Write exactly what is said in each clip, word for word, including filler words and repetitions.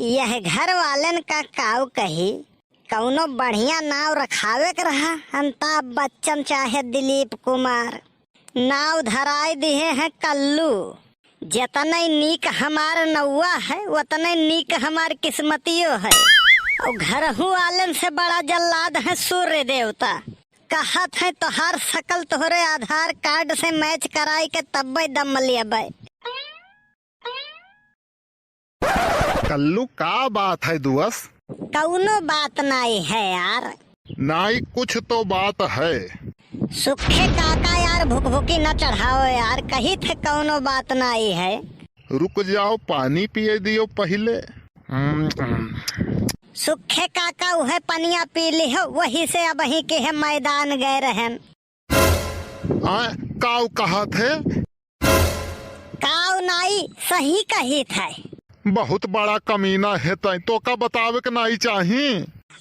यह घर वालन का काऊ कही, कउनो बढ़िया नाव रखावे के रहा, अमिताभ बच्चन चाहे दिलीप कुमार। नाव धराई दिहे हैं कल्लू। जतने नीक हमार नौवा है, उतने नीक हमार किस्मतियो है। और घरहू वालन से बड़ा जल्लाद है सूर्य देवता। कहत है तोहार शकल तोहरे आधार कार्ड से मैच कराई के तब्बे दम लेबे। कल्लू, का बात है दुअस? कउनो बात नाई है यार। नाई, कुछ तो बात है। सुखे काका यार, भुकभुकी न चढ़ाओ यार, कही थे कउनो बात नाई है। रुक जाओ, पानी पिए दियो पहिले। हम्म, हम्म। सुखे काका उहे पनिया पी लिहो, वही से अबहीं के है मैदान गए रहन। आ, काऊ कहत है? काऊ नाई, सही कहित है। बहुत बड़ा कमीना है तैं, तोका बतावे के नाई चाही।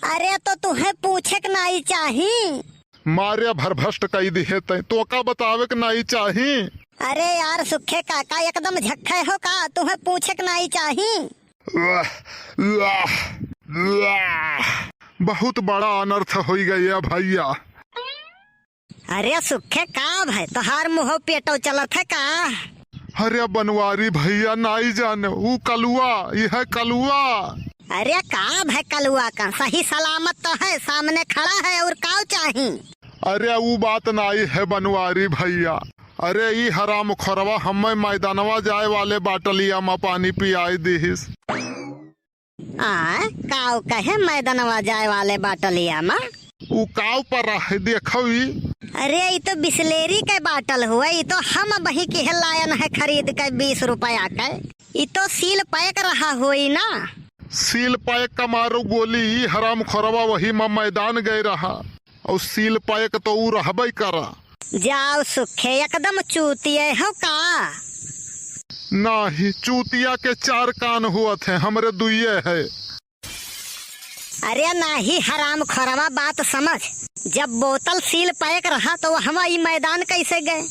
अरे तो तुहे पूछे के नाई चाही। मारे भरभस्ट कई दिहे तैं, तोका बतावे के नाई चाही। अरे यार सुखे काका एकदम झक्खे हो का, तुहे पूछे के नाई चाही। वाह, वाह, वाह। बहुत बड़ा अनर्थ होई गया भैया। अरे सुखे, का भय, तोहार मुँहो पेटो चलत है का? अरे बनवारी भैया, नाई जाने, ऊ कलुआ, यह कलुआ। अरे का भय कलुआ का, सही सलामत तो है, सामने खड़ा है, और काऊ चाही? अरे ऊ बात नाई है बनवारी भैया, अरे ई हराम खोरवा हमें मैदानवा जाए वाले बाटलिया मा पानी पियाई दिहिस। आ, काऊ कहे मैदनवा जाए वाले बाटलिया मा? ऊ काऊ पर रहे, देखो ई। अरे, ई तो बिसलेरी के बाटल हुए, ई तो हम अबहीं किहे लायन है खरीद के बीस रुपया के। ई तो सील पैक रहा होई ना? सील पैक का मारो गोली, ई हराम खोरवा वही मा मैदान गए रहा। और सील पैक तो ऊ रहबे करा। जाओ सुखे, एकदम चूतिए हो का? नाही, चूतिया के चार कान हुअत है, हमरे दुइये है। अरे नाही हराम खोरवा, बात समझ। जब बोतल सील पैक रहा तो हम ई मैदान कैसे गए?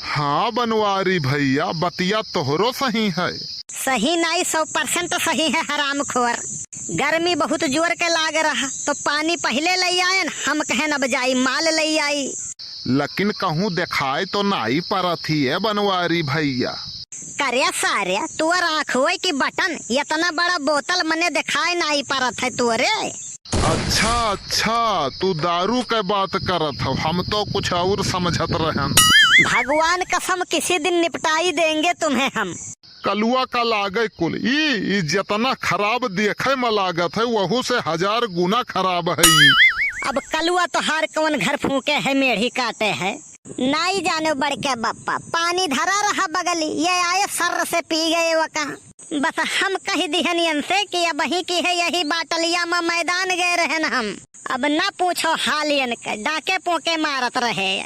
हाँ बनवारी भैया, बतिया तोहरो सही है। सही नाई, सौ परसेंट सही है हरामखोर। गर्मी बहुत जोर के लाग रहा, तो पानी पहिले लइ आयन, हम कहन अब जाई माल लइ आई। लेकिन कहूँ देखाए तो नाई परत ही है बनवारी भैया। करे सारे, तोर आँख होए कि बटन, इतना बड़ा बोतल मने देखाए नाई परत है तोरे। अच्छा, अच्छा, तू दारू के बात करत हव, हम तो कुछ और समझत रहन। भगवान कसम, किसी दिन निपटाई देंगे तुम्हें हम। कलुआ का लागे कुल, ई, ई जितना खराब देखे में लागत है, वहू से हजार गुना खराब है ई। अब कलुआ तोहार कौन घर फूके है, मेढ़ी काटे है? नाई जाने बड़के बप्पा, पानी धरा रहा बगली, ये आए सर्र से पी गए वका। बस हम कहि दिहन यन से कि अबहीं किहे यही बाटलिया मा मैदान गए रहन हम। अब ना पूछो हाल यन के, डाके पोके मारत रहे।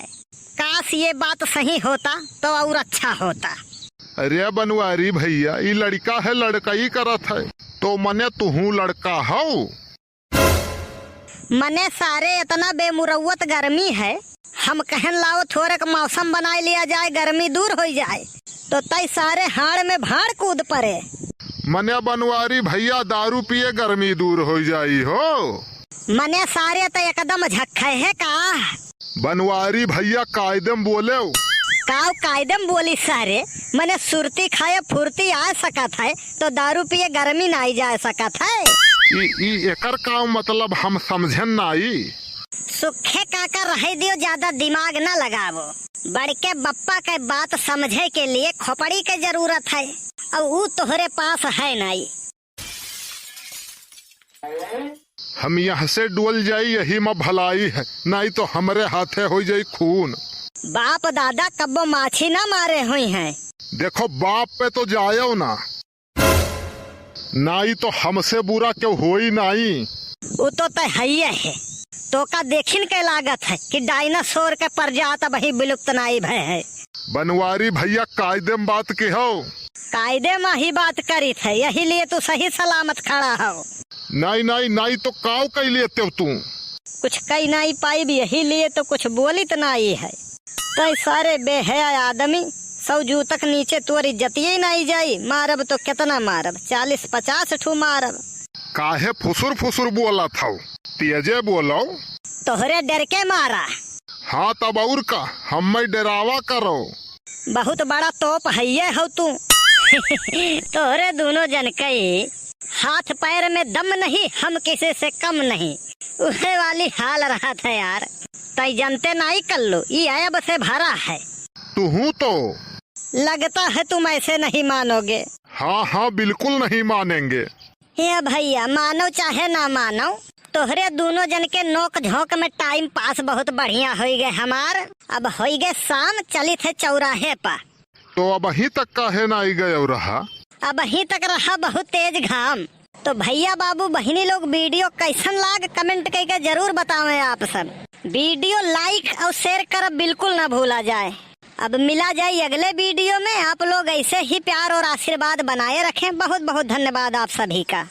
काश ये बात सही होता तो और अच्छा होता। अरे बनवारी भैया, ई लड़का है, लड़कई करत है, तो मने तुहूँ लड़का हौ? मने सारे, इतना बेमुरौवत गर्मी है, हम कहन लाओ थोड़ेक मौसम बनाए लिया जाए, गर्मी दूर होई जाए, तो तई सारे हाड़ में भाड़ कूद परे। मने बनवारी भैया, दारू पिए गर्मी दूर होई जाई हो। मने सारे तो एकदम झक्खे है का? बनवारी भैया, कायदे में बोले। काऊ कायदे में बोली सारे, मने सुरती खाए फुर्ती आ सकत है, तो दारू पिए गर्मी नाई जा सकत है। ई, ई एकर का मतलब हम समझन नाई। सुखे काका रहे दियो, ज्यादा दिमाग न लगावो। बड़के बप्पा के बात समझे के लिए खोपड़ी के जरूरत है, और ऊ तोहरे पास है नाई। हम यहाँ से डोल जाई, यही मा भलाई है, नाई तो हमरे हाथे हो जाई खून। बाप दादा कब्बो माछी ना मारे हुई हैं। देखो, बाप पे तो जायो ना, नाई तो हमसे बुरा क्यों होई नाई। उ तो तय हइये है, तोका देखिन के लागत है कि डायनासोर के प्रजात अबहीं विलुप्त नाई भय है। बनवारी भैया, कायदे में बात की हो। कायदे में ही बात करीत है, यही लिए तू सही सलामत खड़ा हो। नाई, नाई, नाई तो काव कई लेते हो तू? कुछ कई नाई पाइब, यही लिए तो कुछ बोलित नाई है। तय सारे बेहया आदमी, सौ जूतक नीचे तोर इज्जतिये नाई जाई। मारब तो केतना मारब, चालीस पचास ठू मारब। काहे फुसुर फुसुर बोलत हौ? तेजे बोलो। तोहरे डर के मारा। हाँ, तब और का, हम्मै डेरावा करो। बहुत बड़ा तोप हइये हौ तू। तोहरे दूनो जन के हाथ पैर में दम नहीं, हम किसी से कम नहीं। उहे वाली हाल रहत है यार। तै जनते नाई कल्लू, ई ऐब से भरा है। तुहूँ तो। लगता है तुम ऐसे नहीं मानोगे। हाँ, हाँ, बिल्कुल नहीं मानेंगे। हे भैया, मानो चाहे ना मानो, तोहरे दूनो जन के नोक झोंक में टाइम पास बहुत बढ़िया होई गए हमार। अब होई गए शाम, चलित है चौराहे पा। तो अबहीं तक काहे ना आई गए रहा? अबहीं तक रहा बहुत तेज घाम। तो भैया बाबू बहिनी लोग, वीडियो कैसन लाग, कमेंट करके जरूर बतावें आप सब। वीडियो लाइक और शेयर करब बिल्कुल ना भूला जाए। अब मिला जाए अगले वीडियो में। आप लोग ऐसे ही प्यार और आशीर्वाद बनाए रखें। बहुत बहुत धन्यवाद आप सभी का।